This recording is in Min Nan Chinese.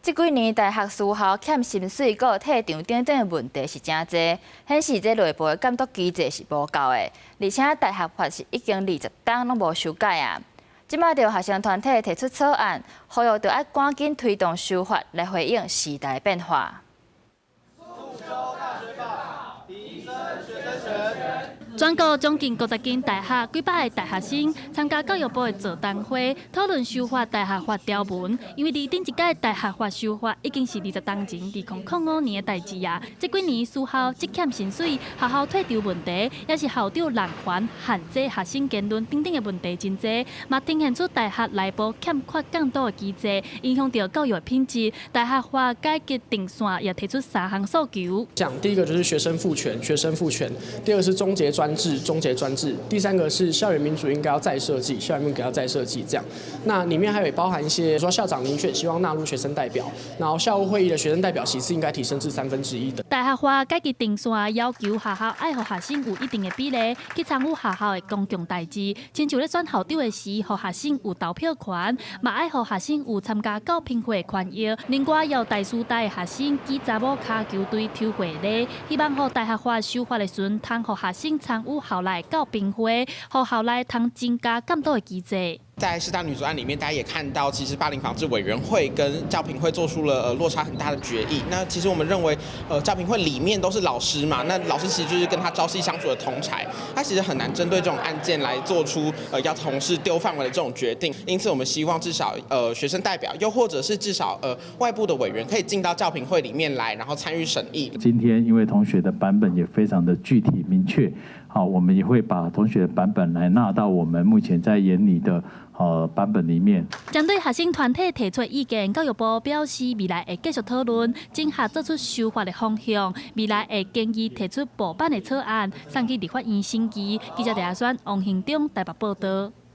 這幾年大學私校欠薪水、閣退場等等的問題是誠濟，顯示這內部的監督機制是無夠的，而且大學法是已經20冬攏無修改啊。這馬就學生團體提出草案，呼籲著愛趕緊推動修法來回應時代變化。速修大學法，提升學生權。全國將近50間大學幾百個大學生參加教育部的座談會，討論修法大學法條文。因為離頂一屆大學法修法已經是20冬前，2005年的代誌啊。這幾年私校積欠薪水、學校退場問題，也是校長濫權限制學生言論等等的問題真濟，嘛呈現出大學內部欠缺監督的機制，影響著教育品質。大學法改革陣線也提出三項訴求。講第一個就是學生賦權，學生賦權；第二個是終結專制，終結專制；第三個是校園民主應該要再設計，校園民主要再設計。這樣，那裡面還有包含一些說校長遴選希望納入學生代表，然後校務會議的學生代表席次應該提升至1/3的。大學法改革陣線要求學校愛予學生有一定的比例去參與學校的公共代誌，親像咧選校長的時，予學生有投票權，嘛愛予學生有參加教評會的權益。另外，由大師大的學生舉查某跤球隊抽會禮，希望予大學法修法的時陣，通予學生參與校內教評會，予校內通增加監督的機制。在師大女足案裡面，大家也看到，其實霸凌防治委員會跟教評會做出了落差很大的決議。那其實我們認為，教評會裡面都是老師嘛，那老師其實就是跟他朝夕相處的同儕，他其實很難針對這種案件來做出要同時丟飯碗的這種決定。因此，我們希望至少學生代表，又或者是至少外部的委員，可以進到教評會裡面來，然後參與審議。今天因為同學的版本也非常的具體明確，好，我們也會把同學的版本來納到我們目前在研擬的版本裡面。針對學生團體提出意見，教育部表示未來會繼續討論，整合做出修法的方向。未來會建議提出部版的草案，送去立法院審議。記者陳亞軒、王興中台北報道。